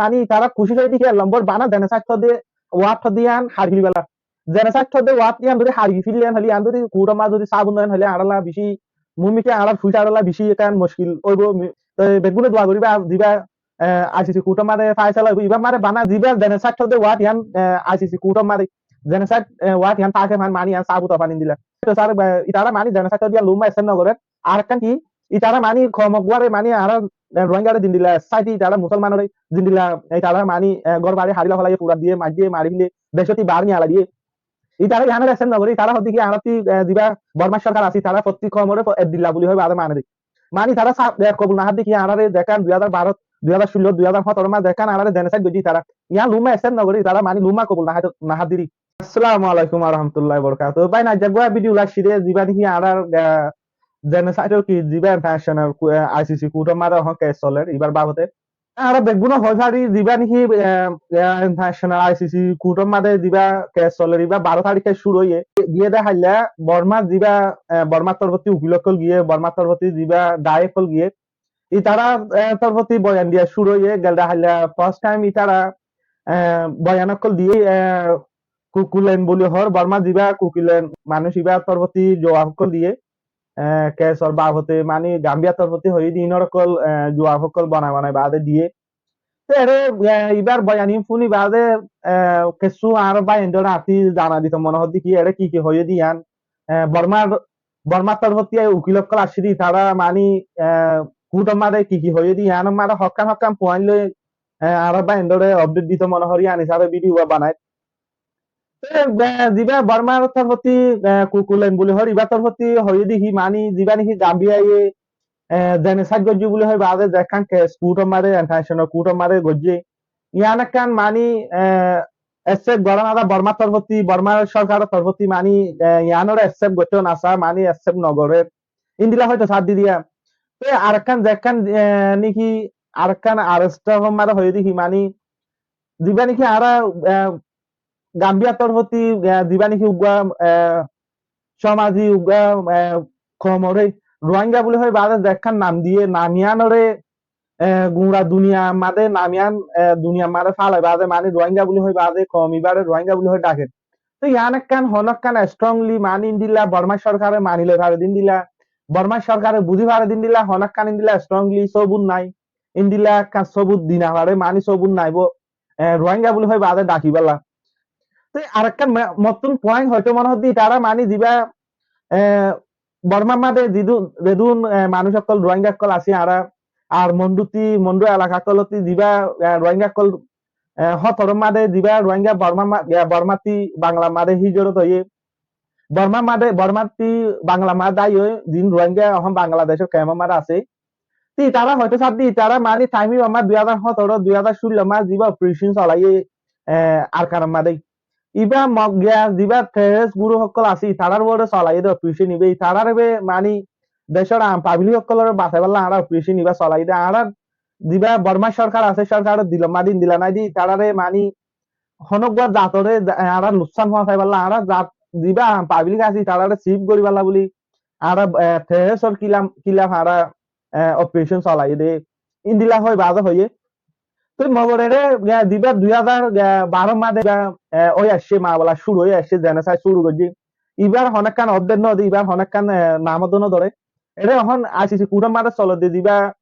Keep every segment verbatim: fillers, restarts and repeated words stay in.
Mani tará kucíc óiye de ki, ek lombor bana genocide hoó de word hoó de yián hári félaibolla. Genocide hoó de word yián zodi hári félaibolla yián hoile, yián zodi kuthor maze zodi sabut no yián hoile, añárálla beci, mumkin añárar future olla beci ekkán muckil óibo. Te beggúne dua goriba, ziba, eh, I C C kuthor maze faisala óibo. Ibar maze bana ziba genocide hoó de word yián, eh, I C C kuthor maze genocide, eh, word yián táke fán mani yián sabut ófan endilla. Te sar, eh, itará mani genocide hoó de yián lumma accept no gorer. Arekkán ki, itará mani koum uggware mani añára, eh, Rohingyare zendilla society itará Musolmanore zendilla, eh, itará mani, eh, gór bari hári loi félaiye, fura diye, maijje, mari félaiye, decótti bar niyalai diye. Itará yiánore accept no gore, itará hoó de ki añárattú, eh, ziba Bormar sorkar asé, itará fottí koumore fo-, endilla buli hoi baade mani de. Mani itará sa-, eh, kobul no har de ki añárare zekkán dui házar baró, dui házar cúllo, dui házar hóñtoro maze zekkán añárare genocide goijje itará. Yián lumma accept no gore, itará mani lumma kobul no har, no har de. Assalamu alaikum wa rahmatullahi wa barakatuhu. Bái, aijja uggwá video loi aiccí de, ziba niki añárar, ah, genocide or ki, ziba international ku-, ah, I C C kuthor maze ehón case soler, ibar babote. Añára beggúne hoi fari, ziba niki, ah, ah, international I C C kuthor maze ziba case soler, iba baró tarike cúru óiye. Giyé de hailla Bormar ziba, ah, Bormar torfótti ukil ókkol giyé, Bormar torfótti ziba dai ókkol giyé. Itará, eh, torfótti boyan diya cúru óiye, gelde hailla first time itará, eh, boyan ókkol diye, eh, Kukiland buli hoór, Bormar ziba Kukiland manúic ibar torfótti zuwab ókkol diye, eh, case or babote mani Gambia torfótti hoiyé de inor ókkol, eh, zuwab ókkol banai banai baade diye. Te ere, eh, ibar boyan in fúni baade, eh, kessú añár bái endor ati zana dito mone hoó de ki ere ki ki hoiyé de yián, eh, Bormar Bormar torfótti ukil ókkol aiccí de, itará mani, eh, kuthor maze ki ki hoiyé de, yiánor maze hokkán hokkán point loi, eh, añárar bái endore update dito mone hoór, yián hísabe video uggwá banair. Te, eh, ziba Bormar torfótti, eh, Kukiland buli hoór, ibar torfótti hoiyé de ki mani, ziba niki Gambia ye, eh, genocide goijje buli hoi baade, zekkán case kuthor maze, international kuthor maze goijje. Yián ekkán mani, eh, accept gorá no za Bormar torfótti, Bormar sorkaror torfótti mani, eh, yiánore accept goitto no sa, mani accept no gorer. Endilla hoito sar de diya. Te arekkán zekkán, eh, niki arekkán R S F or maze hoiyé de ki mani, ziba niki añára, eh, Gambia torfótti, eh, ziba niki uggwá, eh, somazi uggwá, eh, koumore Rohingya buli hoi baade zekkán nam diye, nam yiánore eh, gura duniyar maze nam yián, eh, duniyar maze falai baade mani Rohingya buli hoi baade koum ibare Rohingya buli hoi dake. Te yián ekkán hono ekkán strongly mani endilla Bormar sorkare mani loi fare de endilla, Bormar sorkare buzi fare de endilla, hono ekkán endilla strongly sobut nai, endilla ekkán sobut di no fare, mani sobut nai bo, eh, Rohingya buli hoi baade daki balla. Te arekkán me-, mottun point hoito mone hoó de itará mani ziba, eh, Bormar maze zedún, zedún, eh, manúic ókkol, Rohingya ókkol asé añára, ar Mondutti, Mondu elaka ókkolotti ziba, eh, Rohingya ókkol, eh, hóñtoror maze ziba Rohingya Bormar ma-, eh, Bormattú Banglar maze hijrot óiye. Bormar maze, Bormattú Banglar maze dai óiye, zedún Rohingya ehón Bangladecor camp or maze asé. Te itará hoito sar de itará mani time ibar maze dui házar hóñtoro, dui házar cúllo maze ziba operation solaiye, eh, Arkanor maze. Iba Mog giya ziba terrorist group ókkol asé, itarar uore solaiye de operation iba, itarar iba mani decor am public ókkolore basai balla añára operation iba solaiye de. Añára ziba Bormar sorkar asé, sorkaror dilor maze endilla nai de, itarare mani hono uggwá zatore za-, añára luksan foóñsai balla, añára zat ziba am public asé, itarare safe gori balla buli añára, eh, terrorist or kilaf, kilaf añára, eh, operation solaiye de. Endilla hoi baade hoiye. Te mogorere, eh, ziba dui házar baró maze, eh, oi aicce, mamela cúru oi aicce, genocide cúru goijje. Ibar hono ekkán update no de, ibar hono ekkán, eh, nam o no dore. Ere ehón I C C court or maze soler de ziba,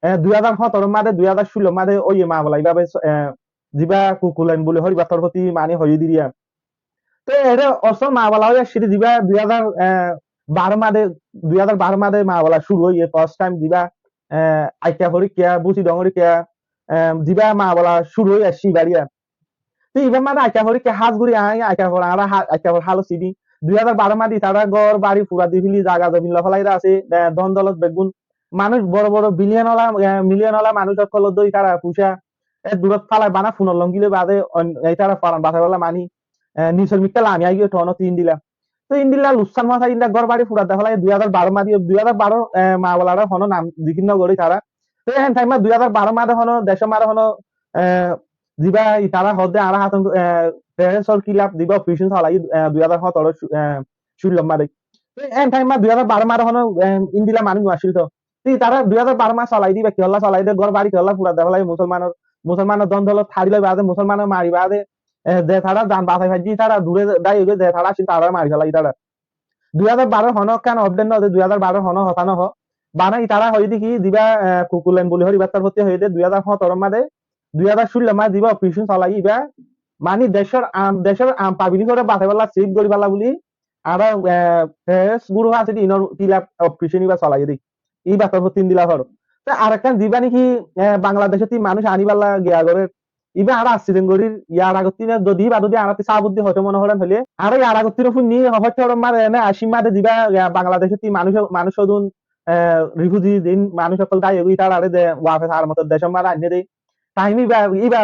eh, dui házar hóñtoro maze, dui házar cúllo maze oiye mamela ibabe, eh, ziba Kukiland buli hoór ibar torfótti mani hoiye de riya. Te ere osol mamela oi aicce de ziba dui házar, eh, baró maze, dui házar baró maze mamela cúru oiye, first time ziba, eh, Aikafor ikká, Busidong or ikká, eh, ziba mamela cúru oi aicce ibar yián. Te ibar maze Aikafor ikká hás gori añí, Aikafor añára ha-, Aikafor hálot sini. Dui házar baró maze itará gór bari fura di félaiye, zaga zomin loi félaiye de asé, eh, don dolot beggún. Manúic boro boro billion ola, eh, million ola manúic ókkol dóri itará fuisá e durot falai bana funor longi loi baade on-, itará foran basai balla mani, eh, nisor mikká lami aigiyé tonot endilla. Te endilla luksan foóñsai, endilla gór bari fura de félaiye dui házar baró maze, dui házar baró, eh, mamelare hono nam zikir no gore itará. Te en time dui házar baró maze hono decor maze hono, eh, ziba itará hoó de añára háton, eh, terrorist or kilaf ziba operation solaiye, eh, dui házar hóñtoro, eh, cúllo maze. Te en time dui házar baró maze hono, eh, endilla manúic no accíl to. Te itará dui házar baró maze solai de iba, kiyólla solai de, gór bari kiyólla fura de félaiye Musolmanor, Musolmanor don dolot hári loi baade, Musolmanore mari baade, e, ze tará zan basai faijje, tará dure dai ói goi, ze tará accíl, tará mari félai tará. Dui házar baró honó ekkán update no de, dui házar baró honó hotá no ho. Bana itará hoiyé de ki, ziba, e, Kukulen buli hoór ibar torfótti hoiyé de, dui házar hóñtoro mazé, dui házar cúllo mazé ziba operation solai iba, mani decór am, decór am public ore basaibolla, save goríbolla buli, añára, e, terrorist group asé de, inor hilaf operation iba solai de. Ibar torfótti endilla hoór. Te arekkán ziba niki, e, Bangladecótti manúic aníbolla giya gorér, iba añára accident gorír, yar agottí ne, zodi iba zodi añárattú sabut di hoitó mone hoiccén hoilé, añára yar agottí no fúinni, hoitó mare ene aiccí made ziba, e, Bangladecótti manúic, manúic hodún, e, refugee din manúic ókkol dai ói goi, itarare de wafes ar moto decór made ainné de. Time iba, iba,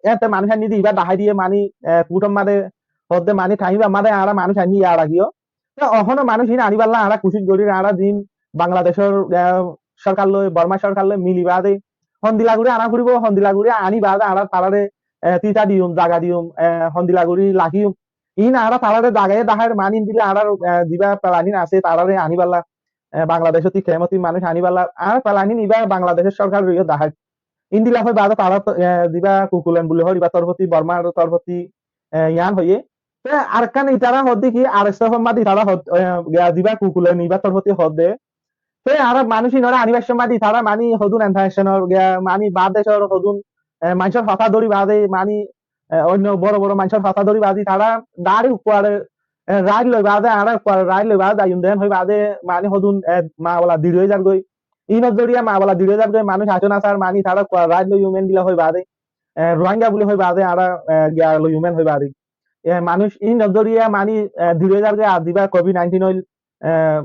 e, ente manúic ainné de, iba dahái diye mani, e, kuthor made hoódde mani time iba made añára manúic ainní yar agiyó. Te ehóno manúic iín aníbolla añára kucíc gorír, añára din Bangladecór, e, sorkar loi, Bormar sorkar loi mili baade hondilla gorí ana foribó, hondilla gorí aní baade añára tarare, e, tita diyum, zaga diyum, e, hondilla gorí rakiyum. Iín añára tarare zagaye daháir mani endilla añárar, e, ziba planning asé tarare aníbolla, e, Bangladecótti kemoti manúic aníbolla añárar planning iba Bangladecór sorkar loi daháir. Endilla hoi baade tará, e, ziba Kukulen buli hoór ibar torfótti, Bormar torfótti, e, yián hoiyé. Te arekkán itará hoódde ki, R S F or made itará hoód-, e, ziba Kukulen ibar torfótti hoódde. Te añára manúic inore aníbar somot itará mani hodún international, e, mani baár decór hodún, e, maincór hotá dóri baade mani, e, oinno boro boro maincór hotá dóri baade itará dhári ukkuare, e, right loi baade, añára ukkuare right loi baade zaiyum de hoi baade mani hodún, e, mamela diri ói zargoi. Inor zoriya mamela diri ói zargoi, manúic aicó na sar, mani tará ukkuare right loiyum endilla hoi baade, e, Rohingya buli hoi baade añára, e, giya loiyum en hoi baade. E, manúic inor zoriya mani, e, diri ói zargoi, ar ziba covid nineteen óil, e,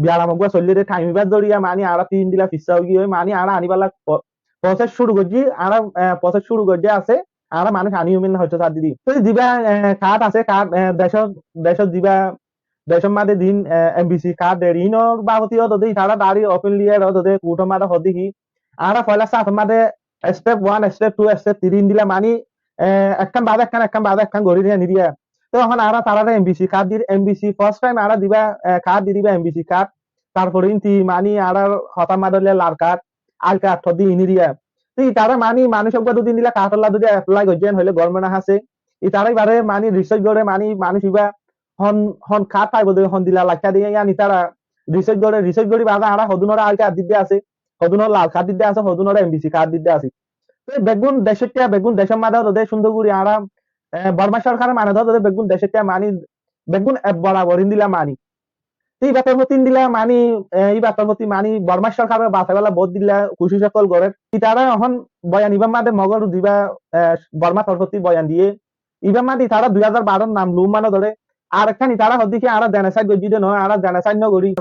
biyaram uggúa soillé de time ibar zoriya mani añárattú endilla fissá ói giyói, mani añára aníbolla po-, process cúru goijjí, añára, e, process cúru goijjí asé, añára manúic aníyum en hoitó sar didi. Te ziba, e, card asé, card, e, decór, decór ziba, decór made din, e, N V C card der, inor baboti hoódde itará dhári openly er hoódde kuthor made hoódde ki, añára foila sáñtor made step one, step two, step three endilla mani, e, ekkán baade ekkán, ekkán baade ekkán gorí de aní diya. Te ehón añára tarare N V C card dir, N V C first time añára diba, e, card di diba N V C card. Tarfore inti mani añárar hotár made óile lal card, al card hoódde iín diya. Te itará mani manúic uggúa zodi endilla card olla zodi apply goijjé en hoilé government asé, itará ibare mani research gore, mani manúic iba hon, hon card faibo de, hondilla laikká de, yián itará research gore, research gorí baade añára hodúnore al card didde asé, hodúnore lal card didde asé, hodúnore N V C card didde asé. Te beggún decór tiya, beggún decór made hoódde cúndor gorí añára, e, Bormar sorkare mane de hoódde beggún decór tiya mani, beggún ek borabor endilla mani. Te ibar torfótti endilla mani, e, ibar torfótti mani Bormar sorkare basaibálla bout dilla kucíc ókkol gorer. Itará ehón boyan ibar made Mogor ziba, e, Bormar torfótti boyan diye, ibar made itará dui házar baró nam lum mane dóre. Arekkán itará hoódde ki añára genocide goijjí de no, añára genocide no gorí.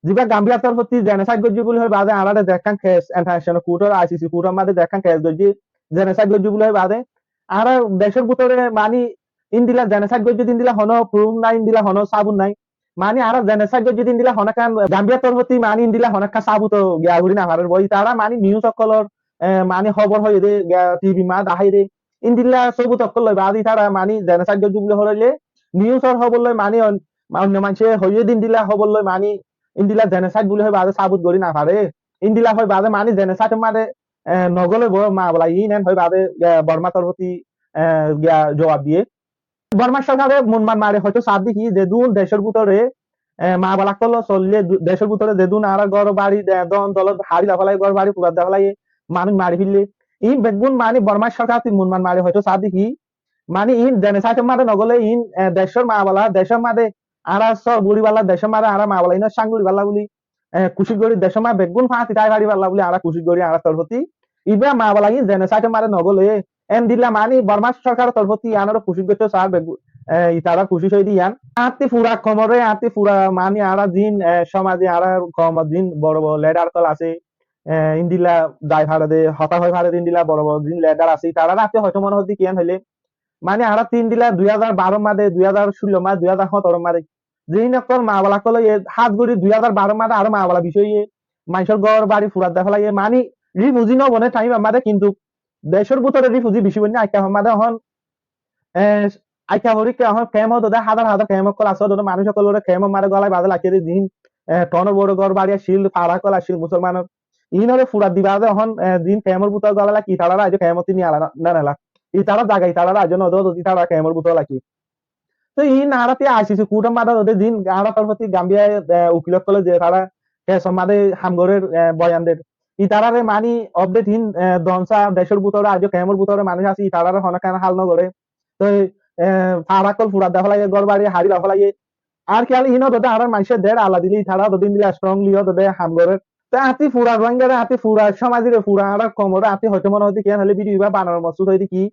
Ziba Gambiyar torfótti genocide goijjí buli hoi baade añárare ze ekkán case international court or I C C court or made ze ekkán case goijjí, genocide goijjí buli hoi baade añára decór bútore mani endilla genocide goijjí de endilla honó proof nai, endilla honó sabut nai. Mani añára genocide goijjí de endilla honó ekkán Gambiyar torfótti mani endilla honó ekkán sabut giya gorí no farer boi. Itará mani news ókkolor, e, mani hóbor hoiyé de, giya T V ma daháiye de, endilla sobut ókkol loi baade itará mani genocide goijjé buli hoilé, news or hóbor loi mani on-, ma-, oinno maincé hoiyé de endilla hóbor loi mani endilla genocide buli hoi baade sabut gorí no fare. Endilla hoi baade mani genocide or made, e, no gole bo mamela iín en hoi baade, e, Bormar torfótti, e, giya zuab diye. Bormar sorkare munman mari hoitó sar de ki, zedún decór bútore, e, mamela ókkol solle, du-, decór bútore zedún añárar gór bari, e, don dolot hári loi félaiye, gór bari furai di félaiye, manúic mari félaiye. Iín beggún mani Bormar sorkar ttu munman mari hoitó sar de ki, mani iín genocide or made no gole iín, e, decór mamela, decór made añára solve goríbolla, decór made añára mamela iín or sán goríbolla buli, e, kucíc gorí, decór made beggún fáñti tái faribálla buli añára kucíc gorí añárar torfótti. Iba mamela iín genocide or made no gole, endilla mani Bormar sorkar or torfótti iyanor kucíc goittó sar beggú-, e, itarar kucíc óiye de iyan. Añáttu fura koumore, añáttu fura mani añára zin, e, somaze añárar koumor zin boro boro leader ókkol asé, e, endilla zai fare de, hotá hoi fare de, endilla boro boro zin leader asé, itarare añáttu hoitó mone hoó de ki yián hoilé, mani añára ttu endilla dui házar baró made, dui házar cúllo made, dui házar hóñtoro made, zein ókkol mamela ókkol óiye, hás gorí dui házar baró made aró mamela beci óiye, maincór gór bari furai di félaiye, mani refugee no bone time made kintu decór bútore refugee beci bone, Aikkafor made ehón, e, Aikkafor ikka ehón camp ódde házar házar camp ókkol asé, ódde manúic ókkolore camp or made golai bazi rakké de din, e, tonor boro gór bari accíl, fara ókkol accíl Musolmanor. Inore furat diba de hon, eh, din kemor bútore gola lagi, itarare aijjó kemor ttu niyala na, na nela. Itará zaga, itarare aijjó no do, do itará kemor bútore lagi. Te in añára ti I C C kuthor maze de din añára torfoti Gambia, eh, ukil ókkole ze tará kesor maze ham gorer, eh, boyan der. Itarare mani update hin, eh, don sa decor bútore aijjó kemor bútore manúic asé, itarare hono kan hal no gore. Te, eh, fara ókkol furat da félaiye, gór bari hári da félaiye. Ar kiyal ino dode añárar maincé der Allah dile itará dode indila strongly o dode ham gorer. Te ati fura Rohingyare, ati fura somajire, fura añárar komore ati hoito mone hoide ki, en hole video iba bananor moksud hoide ki,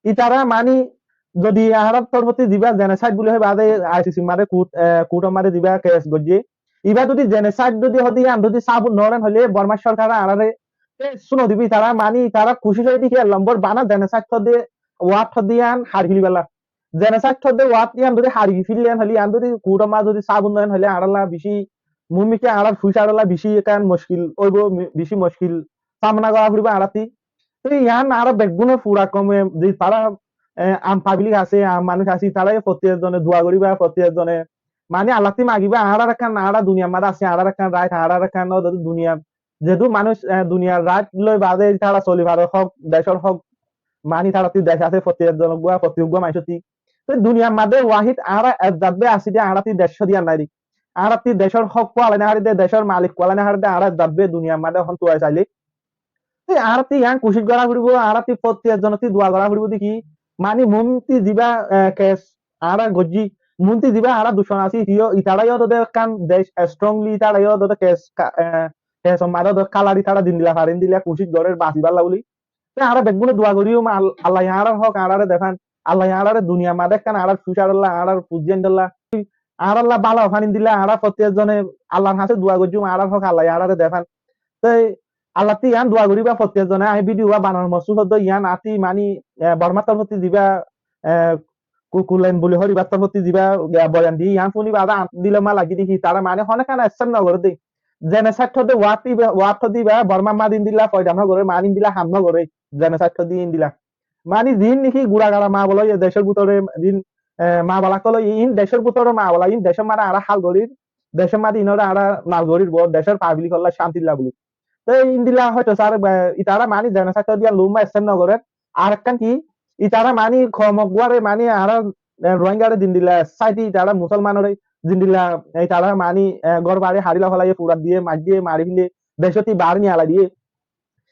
itará mani zodi añárar torfoti ziba genocide buli hoi bade I C C mare kut, eh, kuthor mare ziba case gojje, iba zodi genocide zodi hodi iyan zodi sabut no goren hole Borma sorkare añárare case no dibo. Itará mani itará kucic hoide ki ek lombor bana genocide hode word hode iyan hari féliballa. Genocide hode word iyan zodi hari félile en hole, iyan zodi kuthor maze zodi sabut no en hole, añáralla beci mumkin añárar future olla beci ekkan muskil oibo, mi-, beci muskil samna gora foribo añárattú. Te iyan añára beggune fura kome ze tará, eh, am public asé, am manúic asé, tará fottí ekzone dua goriba, fottí ekzone mani Allattú magiba, añárar ekkan, añára duniyar maze asé, añárar ekkan right, añárar ekkan o duniyar Zehetu manúic, eh, duniyar right loi bade tará soli fare, hók, decor hók, mani tarattu dec asé, fottí ekzon uggúa, fottí uggúa manúicottú. Te duniyar maze wahid añára ek zat be así de, añárattú dec sódi ar nai de. Añárattú decor hók kualai no fari de, decor malik kualai no fari de, añára ek zat be duniyar maze hon tuai saile. Te añárattú iyan kucic gora foribo, añárattú fottí ekzonottú dua gora foribo de ki, mani muúntu ziba, eh, case añára gojji, muúntu ziba añára ducmon asé, hiyo, itará yo dode ekkan dec strongly, itará yo dode case ka-, eh, case or maze dode kalar itará dindila fare, indila kucic gorer basiballa buli. Te añára beggune dua gori, um, Al-, Allah ye añárar hók añárare defan, Allah ye añárare duniyar maze ekkan añárar future olla, añárar future olla, añáralla bála fan indila, añára fottí ekzone Allahr hañse dua gojjum, añárar hók Allah ye añárare defan. Te Allattú iyan dua goriba fottí ekzone, añí video ba bananor moksud hoddé iyan ati mani, eh, Bormar torfottu ziba, eh, ku-, kulen buli horibar torfottu ziba, eh, boyan di iyan funi bade añár dilor maze lagi de ki tará mani hono kan accept no gore de. Genocide hoddé word iba, word hoddé iba Bormar maze indila foida no gore, mani indila ham no gore, genocide hoddé indila. Mani zin niki gura gara mamala ye decor bútore zin, eh, mamala ókkol ye in decor bútore mamala, in decor maze añára hal gorir, decor maze inore añára nal gorir bo, decor public olla cantilla buli. Te indila hoito sar, eh, itará mani genocide diya luma accept no gorer. Ar ekkan ki, itará mani kom uggúare mani añára, eh, Rohingyare zindila society itará Musolmanore zindila, eh, itará mani, eh, gór bari hári loi félaiye, furat diye, mari diye, mari félaiye, decottú bari niyalai diye.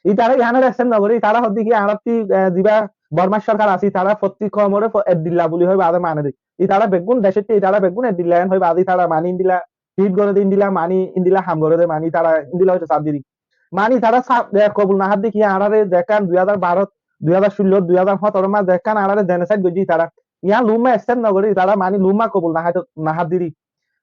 Itará iyanore accept no gore, itará hoddé ki añárattú, eh, ziba Bormar sorkar asé, itará fottí komore fo-, ek dilla buli hoi bade mane de. Itará beggún decottú, itará beggún ek dilla en hoi bade itará mani indila treat gore de, indila mani, indila ham gore de, mani itará indila hoito sar diri. Mani itará sa-, eh, kobul no har de ki añárare zekan dui házar baró, dui házar cúllo, dui házar hótoro maze zekan añárare genocide gojje itará. Iyan luma accept no gore, itará mani luma kobul no har, no har diri.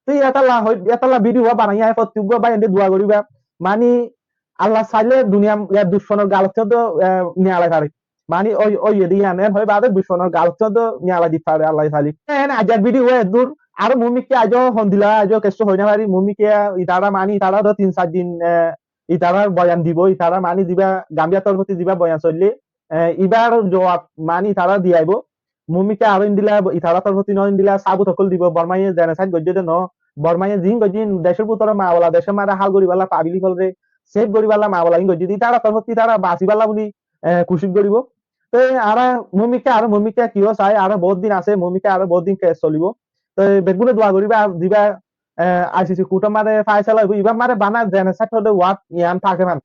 Te etalla hoi, etalla video ba banai añí fottí uggúa bái ende dua goriba. Mani Allah saile duniyar, ya, ducmonor galottú do, eh, niyalai fare. Mani oi, oi, edi iyan, en hoi bade ducmonor galottú do niyalai di fare Allah saile. En aijjar video eddur, aro muúmikká aijjo hondilla aijjo kessú hoi no fari, muúmikká itará mani itará do tin sar din, eh, itará boyan dibo, itará mani ziba Gambia torfottu ziba boyan soille, eh, ibar jowab mani itará di aibo. Muúmikká aró indila, itará torfottu no indila sabut ókkol dibo, Bormaye genocide gojje de no, Bormaye zin gojje in decor bútore mamala, decor maze hal goriballa, public ókkol re save goriballa mamala in gojje de, itará torfottu itará basiballa buli, eh, kucic goribo. Te añára muúmikká, aró muúmikká ki o sai, aró bout din asé, muúmikká aró bout din case solibo. Te beggune dua goriba, ziba, eh, I C C kuthor maze faisala oibo, ibar maze bana genocide hoddé word iyan fake fan.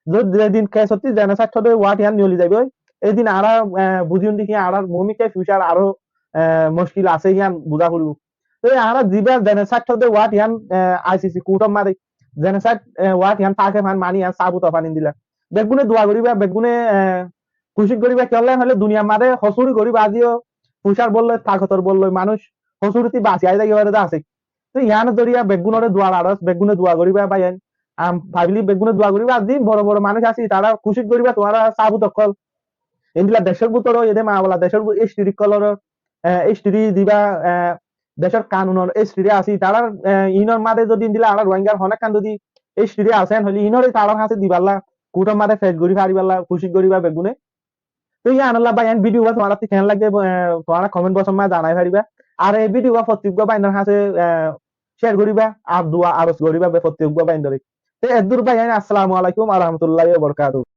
Zodi zedin case ottú genocide hoddé word iyan niyoli zaibo, edin añára, eh, buzi un de ki añárar muúmikká future aró, eh, muskil asé iyan buza foribo. Te añára ziba genocide hoddé word iyan, eh, I C C kuthor maze genocide, eh, word iyan fake fan mani iyan sabut o fan indila. Beggune dua goriba, beggune, eh, kucic goriba, kiyólla hole duniyar maze hosuri goriba aziyo future bolloi, takotor bolloi manúic hosurittú basi ai zaibar de asé. Te iyan zoriya beggunore dua laros, beggune dua goriba bái en. Am public beggune dua goriba, ar zin boro boro manúic asé, itará kucic goriba tuáñra sabut ókkol. Indila decor bútore ede mamala, decor bú-, history ókkolor, eh, history diba, eh, decor kanunor history asé, itarár, eh, inor maze zodi indila añára Rohingyar hono ekkan zodi history asé, en hole inore itarár hañse diballa, kuthor maze pec gori fariballa, kucic goriba beggune. Te iyan olla bái, en video ba tuáñrattú ken lage, eh, tuáñra comment box or maze zanai fariba. Ar ei video ba fottí uggúa báinor hañse, eh, share goriba, ar dua aros goriba be fottí uggúa báindore. Te eddur bái, assalamu alaikum wa rahmatullahi wa barakatuhu.